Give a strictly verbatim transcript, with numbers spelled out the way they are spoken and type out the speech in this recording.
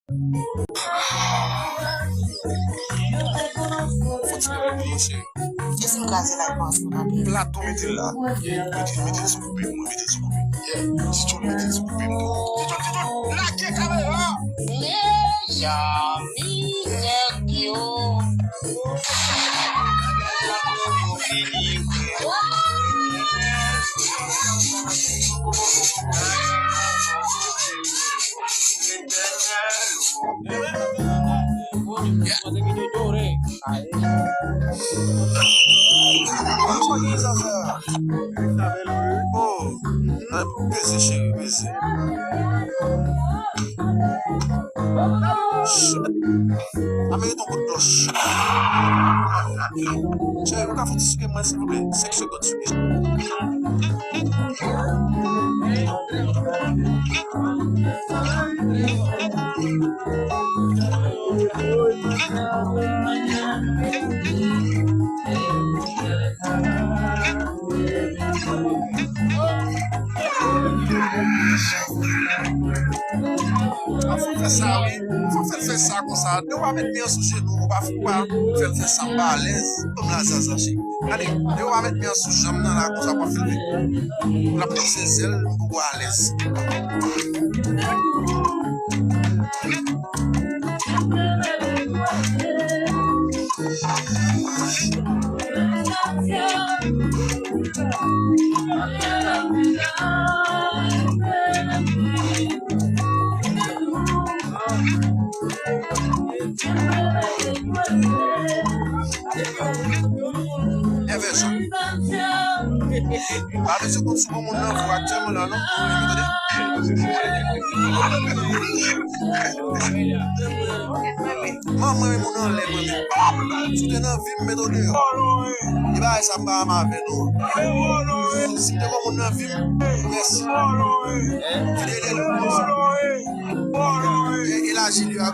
Fò ti bebe pou mwen, cheri. E si m kraze la, kòman sa va? Plat ou mete l la. Mete, mete l sou koupe m, mete l sou koupe m. Yeah. Titoun, mete l sou koupe m tou. Titoun, Titoun, lage kamera! Mezanmi, nèg yo. Oh, beze, cheri, beze. Ame yon kout dlo. Cheri, ou ka fouti souke mwen, silvouplè? Senk segonn souke. Fò fè sa, wi. Fò fè l fè sa konsa. Dewa met men an sou jenou, ou pa, ou pa fè l fè sa, m pa alèz. Ban m la zaza, cheri. Gade, dewa met men an sou janm nan la, konsa, pa fè l. L ap pran sezèl, m poko alèz. Envèsyon. Pa bezwen konn si bon moun nan vre aktyèlman la, non. Tande. Manman, moun anlè, mwen menm. Si w te nan vi m, m met w deyò. E bagay sa m pa renmen avè nou. Si m te gon moun nan vi m, mèsi. Fidèl, e, elaji li a.